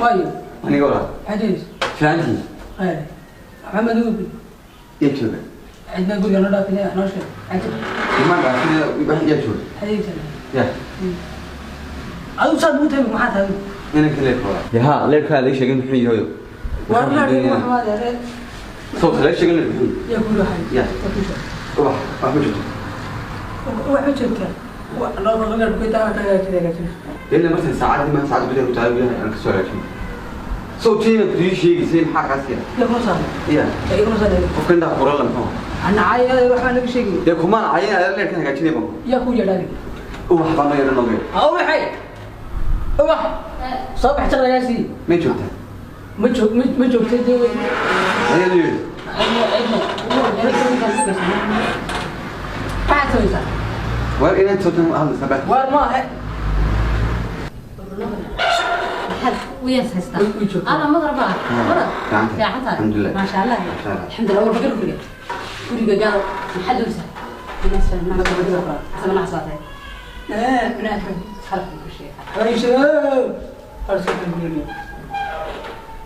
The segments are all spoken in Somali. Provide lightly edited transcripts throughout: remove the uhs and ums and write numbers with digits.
Waayo. Aniga walaal. Maxay Fiicantihiin? Khayr. Maxamed ugu. Yaa jooga? Cidna guriga noo dhaafin, wax noo sheeg. Maxay Imaan dhaafin, wax yaa jooga? Xadiidkan. Yaa. Adigu saad ugu tahay, maxaa tahay? Inanka leerka walaal. Yaha, leerkaa laga sheegay muxuu yahay? War leerka wax waa leer. Sawirka laga sheegay leerka muxuu yahay? Yaa ku dhahay. Yaa. Ubax, wax ma jirto. Wax ma jirta. Loo leer ku taa ka hagaajin. Ilaa martan saacadii ma saacad gudaha ku tahay gudaha aan ka soo hagaajin. Sawtiina ku ii sheegaysay maxaa kaas yaa? Yaa kuma saaray. Yaa. Yaa kuma saaray. Qofka indhaha quran la muxuu? Ana caayada wax baan laga sheegay. Dee kumaan cayin ayaa leerkan hagaajinay baan. Yaa ku yeedhay. Ubax baan noo yeedhan nooga. Aa ubaxay. Ubax. Soo bax jaqlagaasi. Ma joogtaa? Ma joog ma joogtay dee. Ayaa loo yeedhi. Maxaad samaysaa? War inaad sawtan hadlaysaa baa. War ma aha. Maxaad u yeeshaystaa? Way joogtaa. Ana madar baa. Madar. Fiican tahay. Fiican tahay. Alxamdulillah. Maasha Allah. Maasha Allah. Alxamdulillah. War bakar guriga. Guriga gaal. Maxaad doonaysaa? Sama nacsaatay. Khalaf ku sheegay.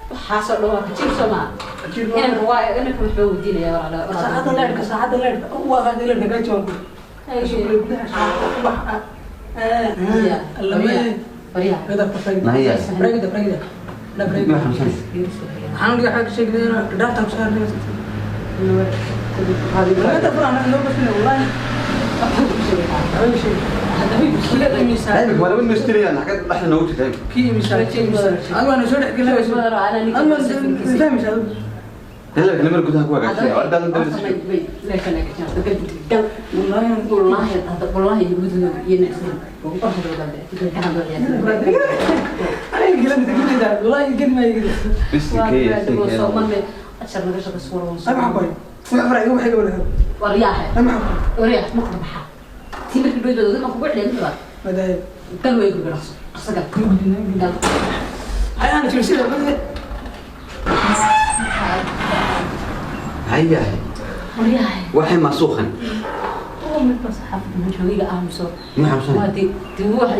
Waxaasoo dhan waa kajiir soo maaha. Inanka waa inanka wuxuu weydiinayaa walaalo. Saacadda leerka, saacadda leerka. Waa qaadi leerka gaaj waan ku. Waryaha. Naya. Bragida, bragida. La bragida. Ma xanuunsanaysa? Waxaan uga xag sheegnay dhaarta ku saarnay. Bragida furan loo basina wallahi. Imika waa laba nustirayaan xagga dhexda noogu jirta imika. Kii imisa? Adigu waan soo dhex gelay. Adigu waan fahmaysaa. Dee leerka lamar gudaha ku hagaajinaya. War daadan dawladda. Aniga gelin gelin wallahi gelin ma gelin. Bisi kee Ama xaqay. Wax fara igu waxay walaha. Ama xaqay. Maday. Ay ana jirsiga maday. Hayahay. Waxay masuuqan. Ma xanuunsanaysa?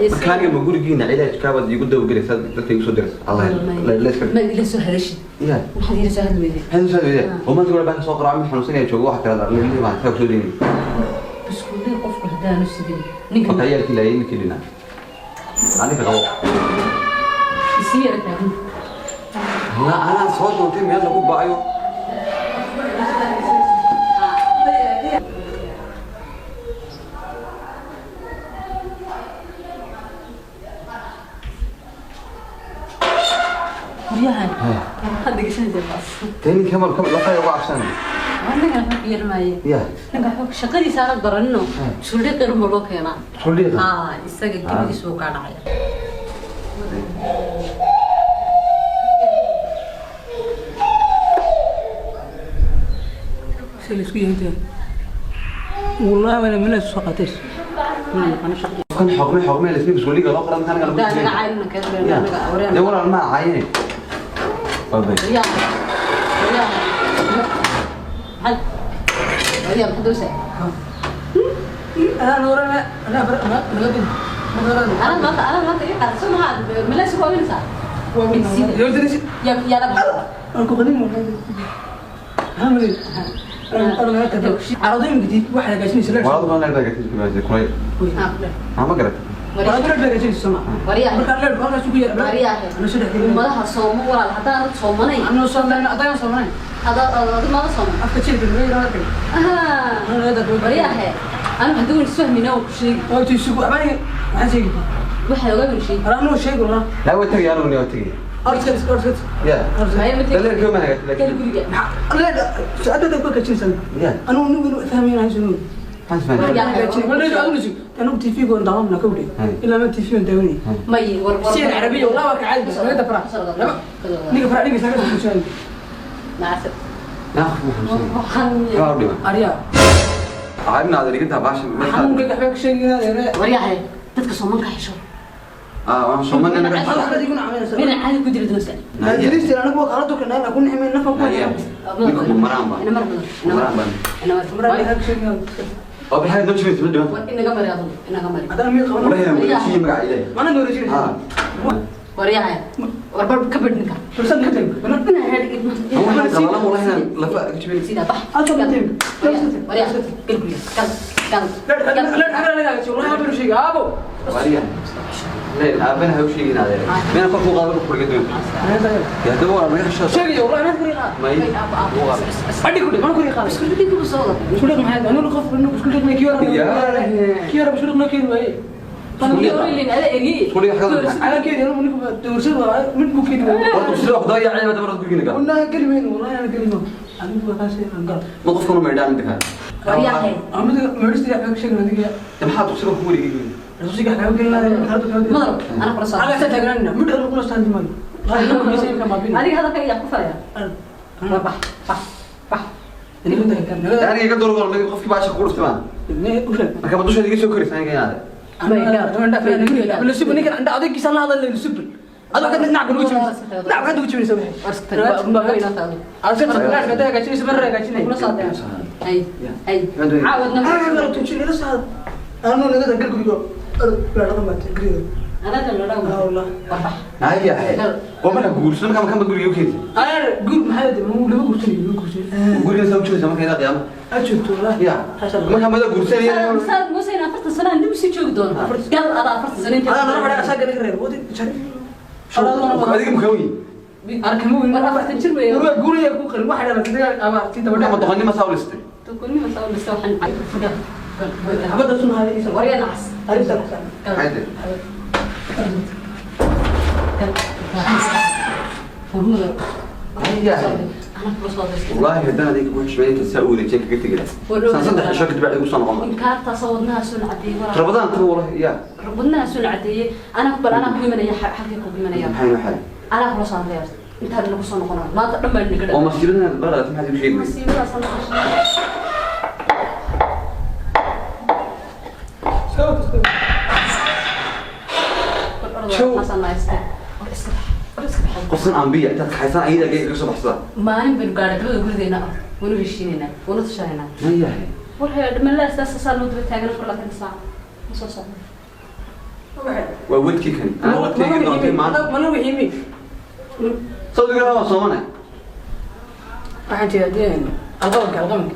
Marka aniga ma gurigiina cilaajkaabaad iigu dawgelaysaa dadka igu soo diraysa. Allah la iska. Yaa. Maxaad ila soo hadli weyday? Maxay soo weyday? Oo maanta gabadha baan soo qoraa mid xanuunsanaya joogo waxa kale leeyahay baan saa soo deynay. Iskuulada qofku haddaanu sidin ninka Marka ciyaalkii laayay ninkii dhinaa. Aniga qabo. Isii yara taagan. La anaa soo doontay meel lagu ba'ayo. Guryahan hadda gashanaysa baas. Dee ninkii mal ka lafaya uga cabsanaya. Ninkan wuxuu ku yarmaaye. Yaa. Ninkan wuxuu shaqadiisa aanad baranino. Shuldhi qirun baa loo keenaa. Shuldhiiqa? Haa, isaga gebigiisa wuu kaa dhacaya. Si la isku yahay. Wallahi wana meel soo qaatay. Kan xoqmay xoqmay la ismi shuldhiiqa loo qoran aniga lagu Haddaan naga jiray. caynina ka Yaa. naga awreen. Dee walaal ma caayine. Waa bay. Waryaha. Waryaha. Maxaad waryaha maxaad doonaysaa? Ana orana ana fara naga bin. Anad maanta ii qaad soo maha malaas ku waaminaysaa? Yow dirisi. Yaa yaa la baxay. Aan ku qanin wallahi. Hamri. Ana la tago. Arday mugdi wax la gaashinaysa leer. Walaal baan leedahay gatiin ku gaasay kulay. Haa, ku dheh. Ah ma garatay. Walaal leer gaashinaysa sama. Waryaha. Marka leer halkaas ugu yar. Waryaha. Ana soo dhex gelin. Ummadaha soomo walaal haddaanad soomanayn. Ana soo marin adaan soo marin. Adaad maada sooman. Afka jirka laga yiraahdo. Ahaa. Ana leedahay. Waryahe, anu haddii waan isfahmayna waan ku sheegi. Oo tii sugu amani maxaa sheegi? Waxay ogaa baan sheegi. Anuu sheegi wallah. Laa way tagay anigu waa tagay. Orskad orskad. Yaa. Maya ma Dee leerkii ma hagaajin Gal laakiin. guriga. Leer saadada ku kachinsan. Yaa. Anuu nigu fahmayna haysan. Maxaan isfahanay? Walaal adigu sug. Anuu TV goon daawan ka wadi. Ilaa ma TV goon daawanay. May war war. Sir Arabiya wallah waa ka caadi bas naga fara. Niga fara niga saga soo sheegay. Naasir. Naa qof ma xanuunsanaya. Waxaan Waa u dhiman. Ariya. Caabina aad dhigantaa baashan. Xanuunka waxba ka sheegayna. Waryahe, dadka soomanka xisho. Ah waan sooman inaga. Hal xabad iguna caawinaysa. Mina caadi ku diri doonsa. Majlisti anagu waa kala dukanaa ku nixmay nafa ku. Naya. Ninku ma maraan ba. Ina mar badan. Ma maraan ba. Ina mar. Maraan ka sheegayna. Oo bixay noo jibinaysa ma dhiman. War inaga mari adun, inaga mari. Adana mid qaban. Wallahi aan wada magaca Ilaahay. Mana noo rajin. Ah. Waryahay. War bar ka bad ninka. Fursad ka tag. Ina head Waxaan wallahi inaan lafa jibin. Sida bax. Halka ma tag. Waryahay. Gal guriga. Gal. Gal. La la la wallahi ma sheegay aabo. Wariya. Leen aabana ha u sheegin adeer. Meel qof u qaado ku rido. Ya daba waa naga xishood. Sheegay wallahi ma kuriga. May. Adhi ku ma kuriga. Isku dhig ku soo wada. Isku dhig maxay anu qof isku dhig ma kiyo. Kiyo isku dhig ma kiyo way. Isku dhig xagga. Ana kiyo anu ninku doorsad waa mid buu kiyo. Wartu sida wax daayacay ma dabada guriga gal. Wallahi kalimayn wallahi ana kalimayn. Anigu waa kaas aan gal. Ma qofkuna ma idhaan inta. Waryahay. Amada meedhista ka sheegay adiga. Maxaad tusiga ku wareegay? Tusiga ka gelina Madar, ana kula soo. Aga taagnana mid aan kula soo hadlay. Adiga hadalka yaa ku falaya. Bax bax bax. Aniga iga door wal qofkii baasha ku dhuftay maan. Marka ma dusha iga soo koraysa aniga inaad. Kula soo dee. Ay ay. Caawadna. Anaga la dhaw. War bax. Haya. Oo marka guursan marka ma guriga u keentay. Guriga soo joogaysa marka ilaa qiyaamo. Ya. Marka ma guursanaya. Musa Musa ina 40 sano aan dib u sii joogi doono. Gal adaa 40 sano inta. Adiga ma kawin. War 40 jir weeye. Marka ma doqonnimo saa u listay. Doqonnimo saa u listay waxaan gal. Waryaa nacas. Gal. Hayde. Gal. Furmada. Haya. Ana kula soo dee. Wallahi haddaan adiga ku xishmeyn inta saa u wareejin kaga tegi lahaa. Saan saddex cisho kadib bacdi ugu soo noqon lahaa. Inkaartaas oo wadnaha soo cadeeyay walaal. Rabadaan tan wallahi ya. Wadnaha soo cadeeyay. Ana bal ana ku imanaya xalkii ku imanaya. Maxay noo xalay? Ana kula soo hadlaya. Intaad nagu soo noqonaa. Maanta dhan baan naga Oo masiibadan barada maxaad igu sheegi? Masiibadaas aan maqashay. Qofsan ambiya intaad kaxaysan ayada geega ka soo baxsada. Maalin baynu gaadhay dabada gurigeena ah. Waynu heshiinaynaa, waynu tashanaynaa. Mayahay. War hee, dhammaan saas saa loo daba taagan 24 saac. Ma soo socdo. Waa wadkii kani. Anaa wadkayga doontay maanta. Sawdiga waa soomanay. Waxaan jeedaa alqabanka alqabanka.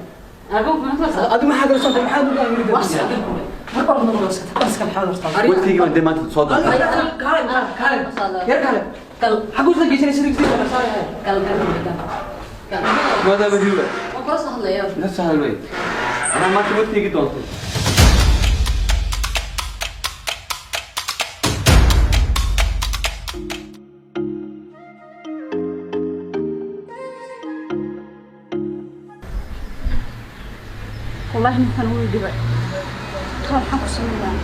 Anagu kuma soo Adigu maxaa kala soo maxaad u War iska gal kule. Mar walba ma iska tag iska maxaad hortaa. Wadkayga baan dee maanta soo doontay. Kale kale yar kale. Gal Xaguu soo geysanay sidii sidii kala saaraya. gal gal gal. Gal. Maadaama hiwa. Waan kula soo hadlayaa. La sahal wey. Anaa maanta wadkayga doontay. Wallahi ninkan wuu dhibay. Toon maxaan ku sameynaa?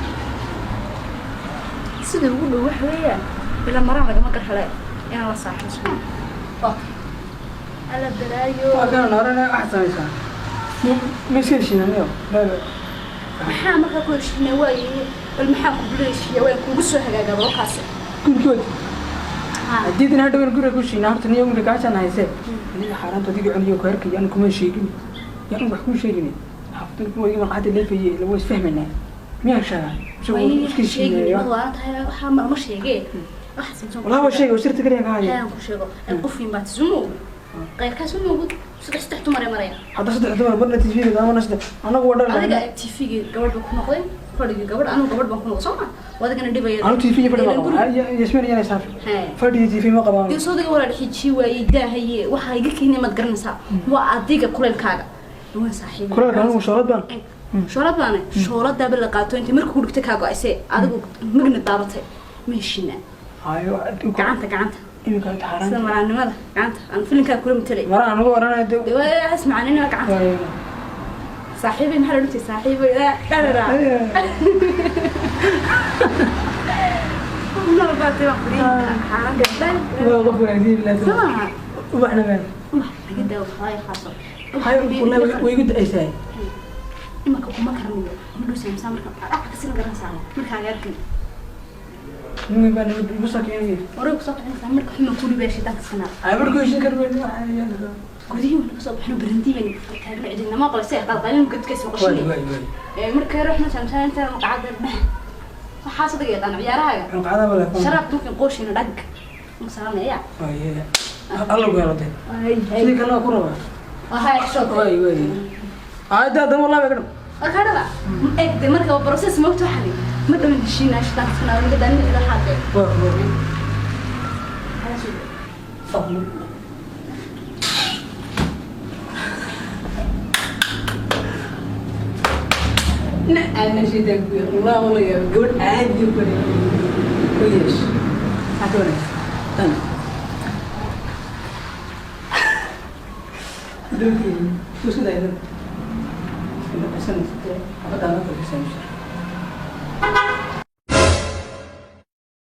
Sida ugu dhow wax weeyaan ilaa maraan lagama gar hele inaan la saaxiibsano. Alla balaayo. Waa kana naarana wax samaysaa. Ma iska heshiinanayo. Maxaa markaa ku heshiinay waaye? Bal maxaa kugula heshiiya? Waan kugu soo hagaagaba wakaasi. Gurigooda. Haddii idin hadhow guriga ku heshiinaa horta niyo guriga gaashaan hayse. Aniga xaaraanta adiga cuniyo ku herka yaan kuma sheegin. Yaan wax kuu sheegin. Xaafadda kuma iga marqaati leefayay lagu isfahmaynaa. Miyaa sheegaa? Way Iska sheegin heshiinaya. waa tahay waxaa ma sheegee. Waxaad sameysan. Wallahi waa sheegay sirta kaliya ka haya. Aan ku sheego. Qof weyn baad sumo. Qayrkaas uma ugu saddex saddex dumar ay maraya. Hadda saddex dumar marna TV-ga marna saddex. Anagu waa dhar. Adiga TV-ga gabadh baa ku noqday, fadhigii gabadh, anigu gabadh baan ku noqday, soo ma? Wadigana dhibaya. Anu TV fadhi ma qabo. Yasmin yana saafi. Fadhi TV ma qabaan. Dee soo wala dhixi waayey daahaye waxa iga keenay maad garanaysaa. Waa adiga kuleylkaaga. Waa saaxiib. Kuleylka anigu shoolad baan. Shoolad baan. Shooladaaba la qaato intii markuu ku dhigtay kaago ayse adigu magna daabatay. Ma heshiinaa. Hayo gacanta gacanta. Iminka inta xaaraan. Sida maraannimada gacanta aan filinkaa kula matalay. Maraan anigu oranaya dee. Dee waa ismacaanina gacanta. Saaxiibay maxaa la dhintay saaxiibay dharara. Nool baa tee wax xaaraan gabdhaha. Waa qof wanaagsan bilaa. Sama. Ubaxna meel. Ubax laga daawo xalay khaaso. Hayo wallahi way igu da'aysaa. Imanka kuma karanayo. Ma dhuusay misaa marka dhac ka sina garanaysaa marka agaarkan. Nin baa igu soo keenay. Hore ku soo kicinaysaa marka xuma ku dhibay shaydaanka sanaa. Ay markuu heshiin karo weyn. Gudihii waynu kasoo baxno barandii baynu taagno cidina ma qolasay qalqalin godkaas maqashin. Waay waay. Ee marka ruuxna samsaan inta maqcad bah. Waxaas adiga yaqaan ciyaarahaaga. Cunqacdaa baa leefan. Sharaabka markaan qooshayna dhag ma salaamaya. Waaye alla ku helo dee. Sidii kalena waa ku rabaa. Waxaa xishood. Waay waay. Aayadda haddana wallahi bay ka dham. Wakadaba eegde marka waa process moogta waxani ma dhawan heshiinaa shitaanka naga daanin ila xaadee. Waa waa. أنا شيء والله والله يا قول عادي كويس عطونا أنا دوكي وش ده هذا؟ أنا أصلا هذا أنا كنت سامع.